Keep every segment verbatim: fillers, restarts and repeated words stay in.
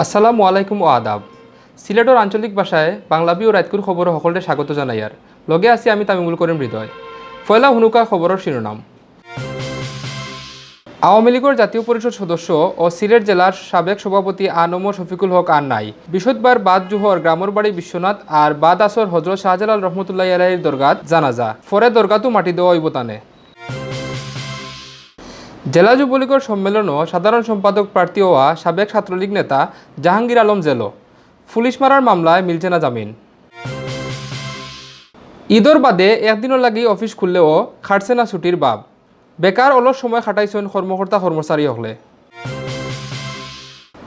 আসসালামু আলাইকুম ও আদাব। সিলেটর আঞ্চলিক ভাষায় বাংলাবি ও রাইতকুর খবরো হকলরে স্বাগত জানাইয়ার। লগে আছি আমি তামিমুল করিম হৃদয়। পয়লা হুনুকা খবরর শিরোনাম। আওয়ামী লীগর জাতীয় পরিষদ সদস্য ও সিলেট জেলার সাবেক সভাপতি আ ন ম শফিকুল হক আর নাই। বৃহস্পতিবার বাদ জোহর গ্রামর বাড়ি বিশ্বনাথ আর বাদ আসর হজরত শাহজালাল রহমতুল্লাহি আলাইহির দরগাত জানাজা। পরে দরগাতও মাটি দেওয়া অইবো তানে। জেলা যুবলীগর সম্মেলনো সাধারণ সম্পাদক প্রার্থী অওয়া সাবেক ছাত্রলীগ নেতা জাহাঙ্গীর আলম জেলো। পুলিশ মারার মামলায় মিলছে না জামিন। ঈদর বাদে একদিনর লাগি অফিস খুললেও খাটছে না ছুটির ভাব। বেকার অলস সময় খাটাইছইন কর্মকর্তা কর্মচারী অকলে।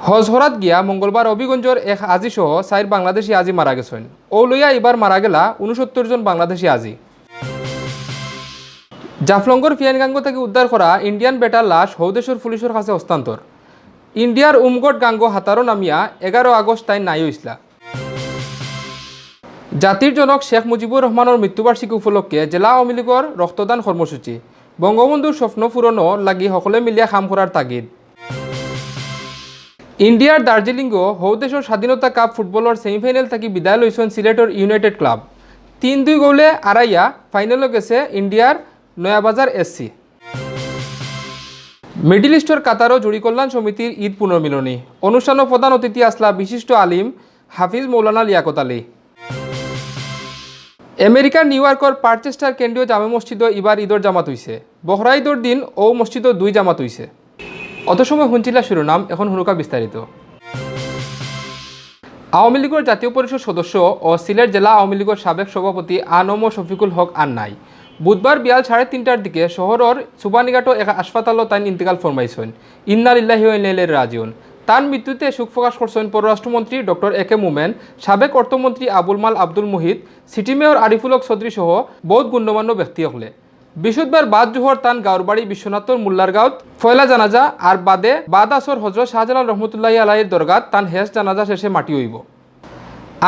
হজ করাত গিয়া মঙ্গলবার হবিগঞ্জর এক আজি সহ চাইর বাংলাদেশি আজি মারা গেছইন। অউ লইয়া ইবার মারা গেলা ঊনসত্তর জন বাংলাদেশি আজি। জাফলংগর ফিয়ানগাঙ্গো থাকি উদ্ধার করা ইন্ডিয়ান বেটার লাশ হউ দেশর পুলিশর কাছে হস্তান্তর। ইন্ডিয়ার উমগট গাঙ্গো হাতারো নামিয়া এগারো আগস্ট তাইন নাই অইছলা। জাতির জনক শেখ মুজিবুর রহমানর মৃত্যুবার্ষিকী উপলক্ষে জেলা আওয়ামী লীগর রক্তদান কর্মসূচি। বঙ্গবন্ধুর স্বপ্ন পূরণর লাগি হকলে মিলিয়া কাম করার তাগিদ। ইন্ডিয়ার দার্জিলিংগো হউ দেশর স্বাধীনতা কাপ ফুটবলর সেমিফাইনাল থাকি বিদায় লইছইন সিলেটর ইউনাইটেড ক্লাব। তিন দুই গোলে আড়াইয়া ফাইনালো গেছে ইন্ডিয়ার নয়াবাজার এসসি। মিডল ইস্টর কাতারো জুড়ি কল্যাণ সমিতির ঈদ পুনর্মিলনী অনুষ্ঠানো প্রধান অতিথি আসলা বিশিষ্ট আলিম হাফিজ মৌলানা লিয়াকত আলী। আমেরিকার নিউ ইয়র্কর পারচেস্টার কেন্দ্রীয় জামে মসজিদো ইবার ঈদর জামাত অইছে। বখরা ঈদর দিন অউ মসজিদো দুই জামাত অইছে। অত সময় হুনছিলা শিরোনাম, এখন হুনুকা বিস্তারিত। আওয়ামী লীগর জাতীয় পরিষদ সদস্য ও সিলেট জেলা আওয়ামী লীগর সাবেক সভাপতি আ ন ম শফিকুল হক আর নাই। বুধবার বিয়াল সাড়ে তিনটার দিকে শহরর সুবানীঘাটো এক হাসপাতালো তাইন ইন্তেকাল ফরমাইছইন। ইন্না লিল্লাহি ওয়া ইন্না ইলাইহি রাজিউন। তান মৃত্যুতে শোক প্রকাশ করছইন পররাষ্ট্রমন্ত্রী ডক্টর এ কে মোমেন, সাবেক অর্থমন্ত্রী আবুল মাল আব্দুল মুহিত, সিটি মেয়র আরিফুল হক চৌধুরী সহ বউত গণ্যমান্য ব্যক্তি অকলে। বৃহস্পতিবার বাদ জোহর তান গাঁওর বাড়ি বিশ্বনাথর মোল্লারগাঁওত পয়লা জানাজা আর বাদে বাদ আসর হজরত শাহজালাল রহমতুল্লাহি আলাইহির দরগাত তান হেশ জানাজা শেষে মাটি অইবো।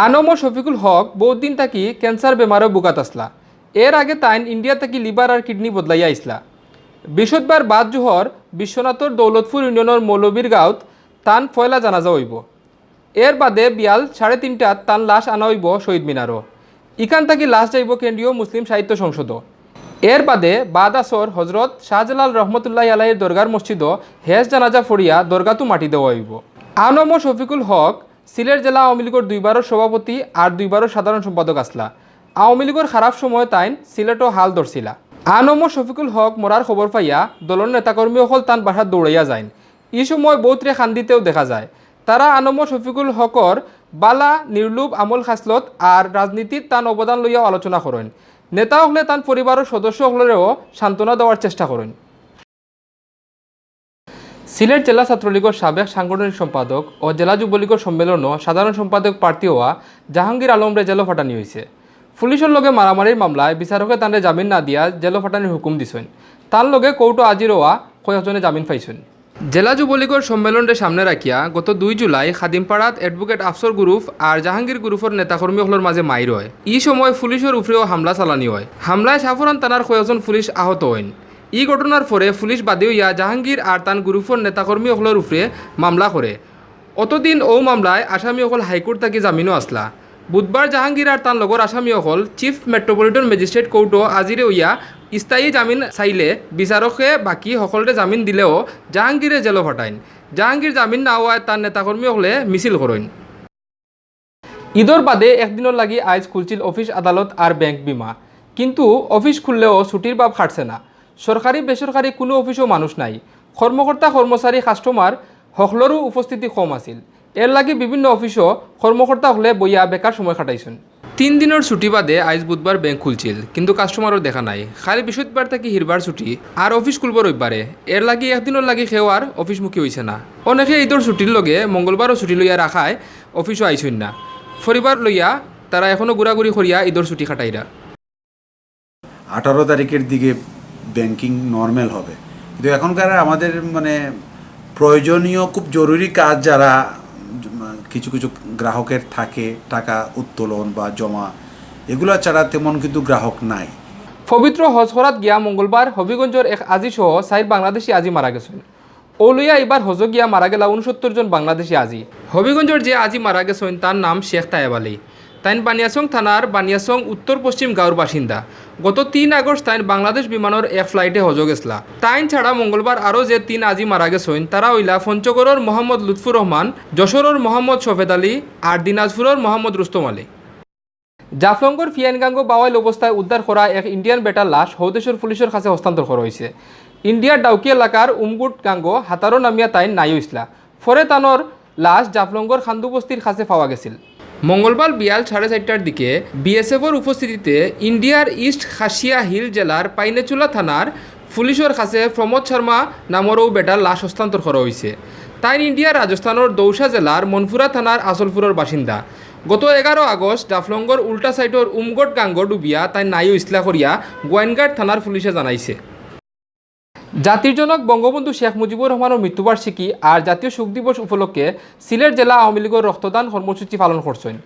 আ ন ম শফিকুল হক বউত দিন থাকি ক্যান্সার বেমারো ভুগাত আসলা। এর আগে তাইন ইন্ডিয়া থাকি লিভার আর কিডনি বদলাইয়া আইছলা। বৃহস্পতিবার বাদ জোহর বিশ্বনাথর দৌলতপুর ইউনিয়নর মৌলবীর গাঁওত তান পয়লা জানাজা অইবো। এর বাদে বিয়াল সাড়ে তিনটাত তান লাশ আনা অইবো শহীদ মিনারো। ইখান থাকি লাশ যাইবো কেন্দ্রীয় মুসলিম সাহিত্য সংসদো। এর বাদে বাদ আসর হজরত শাহজালাল রহমতুল্লাহি আলাইহির দরগার মসজিদো হেশ জানাজা ফড়িয়া দরগাতু মাটি দেওয়া অইবো। আ ন ম শফিকুল হক সিলেট জেলা আওয়ামী লীগর দুইবারর সভাপতি আর দুইবারর সাধারণ সম্পাদক আসলা। আওয়ামী লীগর খারাপ সময় তাইন সিলেটো হাল ধরছিলা। আ ন ম শফিকুল হক মরার খবর পাইয়া দলর নেতাকর্মী অকল তান বাসাত দৌড়াইয়া যাইন। ই সময় বউতরে কান্দিতেও দেখা যায়। তারা আ ন ম শফিকুল হকর বালা নির্লোভ আমল খাছলত আর রাজনীতিত তান অবদান লইয়াও আলোচনা করইন। নেতা অকলে তান পরিবারর সদস্য অকলরেও সান্ত্বনা দেওয়ার চেষ্টা করইন। সিলেট জেলা ছাত্রলীগর সাবেক সাংগঠনিক সম্পাদক ও জেলা যুবলীগর সম্মেলনো সাধারণ সম্পাদক প্রার্থী অওয়া জাহাঙ্গীর আলমরে জেলো ফাটানি অইছে। পুলিশর লগে মারামারির মামলায় বিচারকে তানরে জামিন না দিয়া জেলো ফাটানির হুকুম দিছইন। তান লগে কোর্টো আজির অওয়া কয়েকজনে জামিন পাইছইন। জেলা যুবলীগর সম্মেলনরে সামনে রাখিয়া গত দুই জুলাই খাদিমপাড়াত অ্যাডভোকেট আফসর গ্রুপ আর জাহাঙ্গীর গ্রুপর নেতাকর্মী অকলর মাঝে মাইর অয়। ই সময় পুলিশর উপরেও হামলা চালানি অয়। হামলায় শাহপরান থানার কয়েকজন পুলিশ আহত অইন। ই ঘটনার পরে পুলিশ বাদী অইয়া জাহাঙ্গীর আর তান গ্রুপর নেতাকর্মী অকলর উপরে মামলা করে। অতদিন অউ মামলায় আসামি অকল হাইকোর্ট থাকি জামিনো আছলা। বুধবার জাহাঙ্গীর আর তান লগর আসামি অকল চিফ মেট্রোপলিটন ম্যাজিস্ট্রেট কোর্টো আজিরে অইয়া স্থায়ী জামিন চাইলে বিচারকে বাকি হকলরে জামিন দিলেও জাহাঙ্গীরে জেলো ফাটাইন। জাহাঙ্গীর জামিন না অওয়ায় তান নেতাকর্মী অকলে মিছিল করইন। ঈদর বাদে একদিনর লাগি আইজ খুলছিল অফিস, আদালত আর ব্যাংক বিমা, কিন্তু অফিস খুললেও ছুটির ভাব খাটছে না। সরকারি বেসরকারি কুনু অফিসও মানুষ নাই। কর্মকর্তা কর্মচারী কাস্টমার হকলরও উপস্থিতি কম আছিল। এর লাগি বিভিন্ন অফিসও কর্মকর্তা অকলে বইয়া বেকার সময় কাটাইছইন। তিন দিনর ছুটি বাদে আইজ বুধবার ব্যাংক খুলছিল, কিন্তু কাস্টমারর দেখা নাই। কাইল বৃহস্পতিবার থাকি হিরবার ছুটি, আর অফিস খুলবো রবিবারে। এর লাগি একদিনর লাগি কেউ আর অফিসমুখী অইছে না। অনেকে ঈদর ছুটির লগে মঙ্গলবারও ছুটি লইয়া রাখায় অফিসও আইছইন না। পরিবার লইয়া তারা এখনো ঘুরাঘুরি করিয়া ঈদর ছুটি কাটাইরা। আঠারো তারিখের দিকে ব্যাংকিং নর্মাল হবে, কিন্তু এখনকার আমাদের মানে প্রয়োজনীয় খুব জরুরি কাজ যারা, উম, কিছু কিছু গ্রাহকের থাকে টাকা উত্তোলন বা জমা, এগুলো ছাড়া তেমন কিন্তু গ্রাহক নাই। পবিত্র হজ করাত গিয়া মঙ্গলবার হবিগঞ্জর এক আজি সহ চাইর বাংলাদেশি আজি মারা গেছইন। অউ লইয়া ইবার হজো গিয়া মারা গেলা ঊনসত্তর জন বাংলাদেশি আজি। হবিগঞ্জর যে আজি মারা গেছইন, তার নাম শেখ তায়েব আলী। তাইন বানিয়াচং থানার বানিয়াচং উত্তর পশ্চিম গাঁওর বাসিন্দা। গত তিন আগস্ট তাইন বাংলাদেশ বিমানর এক ফ্লাইটে হজো গেছলা। তাইন ছাড়া মঙ্গলবার আরও যে তিন আজি মারা গেছইন, তারা অইলা পঞ্চগড়র মোহাম্মদ লুৎফুর রহমান, যশোরর মোহাম্মদ সফেদ আলী আর দিনাজপুরর মোহাম্মদ রুস্তম আলী। জাফলংগর ফিয়াইনগাঙ্গো বাওয়াইল অবস্থায় উদ্ধার করা এক ইন্ডিয়ান বেটার লাশ হউ দেশর পুলিশর কাছে হস্তান্তর করা অইছে। ইন্ডিয়ার ডাউকি এলাকার উমগুট গাঙ্গো হাতারো নামিয়া তাইন নাইও ইছলা। পরে তানর লাশ জাফলংগর খান্দু বস্তির কাছে পাওয়া গেছিল। মঙ্গলবার বিয়াল সাড়ে চারটার দিকে বিএসএফর উপস্থিতিতে ইন্ডিয়ার ইস্ট খাসিয়া হিল জেলার পাইনেচুলা থানার পুলিশর কাছে প্রমোদ শর্মা নামর অউ বেটার লাশ হস্তান্তর করা অইছে। তাইন ইন্ডিয়ার রাজস্থানর দৌসা জেলার মনপুরা থানার আচলপুরর বাসিন্দা। গত এগারো আগস্ট জাফলংগর উল্টা সাইডর উমগট গাঙ্গো ডুবিয়া তাইন নাইও ইছলা করিয়া গোয়াইনঘাট থানার পুলিশে জানাইছে। জাতির জনক বঙ্গবন্ধু শেখ মুজিবুর রহমানর মৃত্যুবার্ষিকী আর জাতীয় শোক দিবস উপলক্ষে সিলেট জেলা আওয়ামী লীগর রক্তদান কর্মসূচি পালন করছইন।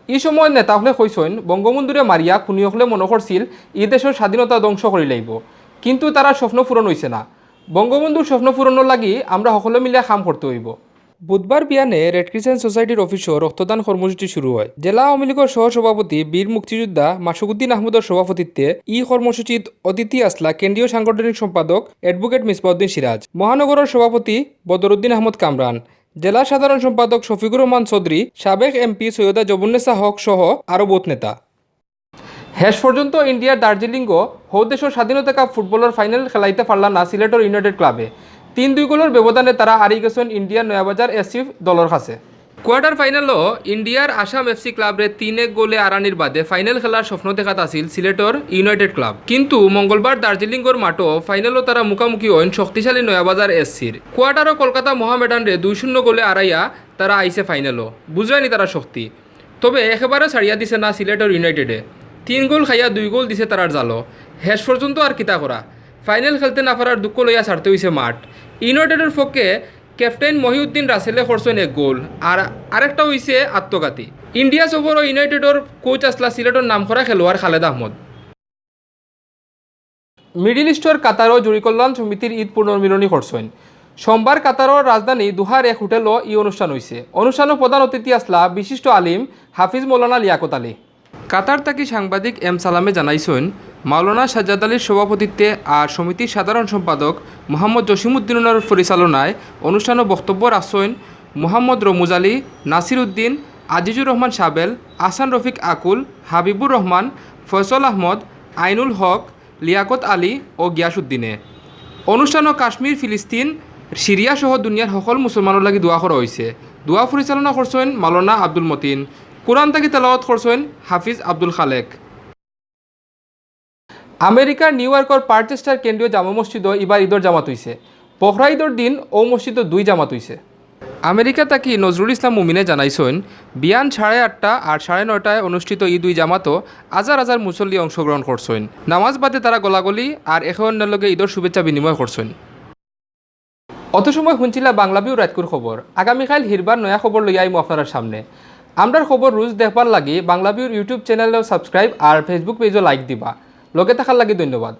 ই সময় নেতা অকলে কইছইন, বঙ্গবন্ধুরে মারিয়া খুনি অকলে মনো করছিল ই দেশর স্বাধীনতা ধ্বংস করিলাইবো, কিন্তু তারার স্বপ্ন পূরণ অইছে না। বঙ্গবন্ধুর স্বপ্ন পূরণর লাগি আমরা হকলে মিলিয়া কাম করতে অইবো। বুধবার বিয়ানে রেড ক্রিসেন্ট সোসাইটির অফিসো রক্তদান কর্মসূচি শুরু হয়। জেলা আওয়ামী লীগর সহ সভাপতি বীর মুক্তিযোদ্ধা মাসুকুদ্দিন আহমদর সভাপতিত্বে ই কর্মসূচিত অতিথি আছলা কেন্দ্রীয় সাংগঠনিক সম্পাদক অ্যাডভোকেট মিসবাউদ্দিন সিরাজ, মহানগরর সভাপতি বদরুদ্দিন আহমদ কামরান, জেলা সাধারণ সম্পাদক শফিকুর রহমান চৌধুরী, সাবেক এমপি সৈয়দা জবুন্নেসা হক সহ আরও বউত নেতা। শেষ পর্যন্ত ইন্ডিয়ার দার্জিলিংও হউ দেশর স্বাধীনতা কাপ ফুটবলর ফাইনাল খেলাইতা পারলা না সিলেটর ইউনাইটেড ক্লাবে। তিন দুই গোলর ব্যবধানে তারা আরি গেছইন ইন্ডিয়ার নয়াবাজার এসসি দলর কাছে। কোয়ার্টার ফাইনালো ইন্ডিয়ার আসাম এফসি ক্লাবরে তিন এক গোলে আরানির বাদে ফাইনাল খেলার স্বপ্ন দেখাত আছিল সিলেটর ইউনাইটেড ক্লাব, কিন্তু মঙ্গলবার দার্জিলিংর মাঠো ফাইনালো তারা মুখামুখি অইন শক্তিশালী নয়াবাজার এসসির। কোয়ার্টারো কলকাতা মোহামেডানরে দুই শূন্য গোলে আরাইয়া তারা আইছে ফাইনালো। বুঝরায়নি তারার শক্তি। তবে একেবারে ছাড়িয়া দিছে না সিলেটর ইউনাইটেডে। তিন গোল খাইয়া দুই গোল দিছে তারার জালো। শেষ পর্যন্ত আর কিতা করা, ফাইনাল খেলতে না পারার দুঃখ লইয়া ছাড়তে অইছে মাঠ। ইউনাইটেডর পক্ষে ক্যাপ্টেন মহিউদ্দিন রাসেলে করছইন এক গোল, আর আরেকটা অইছে আত্মঘাতী। ইন্ডিয়া সফরো ইউনাইটেডর কোচ আছলা সিলেটর নামকরা খেলোয়াড় খালেদ আহমদ। মিডল ইস্টর কাতারো জুড়ি কল্যাণ সমিতির ঈদ পুনর্মিলনী করছইন। সোমবার কাতারর রাজধানী দুহার এক হোটেলো ই অনুষ্ঠান অইছে। অনুষ্ঠানো প্রধান অতিথি আছলা বিশিষ্ট আলিম হাফিজ মৌলানা লিয়াকত আলী। কাতার থাকি সাংবাদিক এম সালামে জানাইছইন, মাওলানা সাজ্জাদ আলীর সভাপতিত্বে আর সমিতির সাধারণ সম্পাদক মোহাম্মদ জসিমউদ্দিনর পরিচালনায় অনুষ্ঠানো বক্তব্য রাখছইন মোহাম্মদ রমুজ আলী, নাসির উদ্দিন, আজিজুর রহমান সাবেল, আহসান রফিক আকুল, হাবিবুর রহমান, ফয়সল আহমদ, আইনুল হক, লিয়াকত আলী ও গিয়াসউদ্দিনে। অনুষ্ঠানো কাশ্মীর, ফিলিস্তিন, সিরিয়া সহ দুনিয়ার হকল মুসলমানর লাগি দোয়া করা অইছে। দোয়া পরিচালনা করছইন মাওলানা আব্দুল মতিন। কোরআন থাকি তেলাওয়াত করছইন হাফিজ আব্দুল খালেক। আমেরিকার নিউ ইয়র্কর পারচেস্টার কেন্দ্রীয় জামে মসজিদো ইবার ঈদর জামাত অইছে। বখরা ঈদর দিন অউ মসজিদো দুই জামাত অইছে। আমেরিকা থাকি নজরুল ইসলাম মুমিনে জানাইছইন, বিয়ান সাড়ে আটটা আর সাড়ে নয়টায় অনুষ্ঠিত ই দুই জামাতো হাজার হাজার মুসল্লি অংশগ্রহণ করছইন। নামাজ বাদে তারা গলাগলি আর একে অন্যর লগে ঈদর শুভেচ্ছা বিনিময় করছইন। অত সময় হুনছিলা বাংলা ভিউর রাইতকুর খবর। আগামীকাইল হিরবার নয়া খবর লইয়া আইমু আপনারার সামনে। আমরার খবর রোজ দেখবার লাগি বাংলা ভিউর YouTube চ্যানেলো সাবস্ক্রাইব আর Facebook পেজো লাইক দিবা। লগে থাকার লাগি ধন্যবাদ।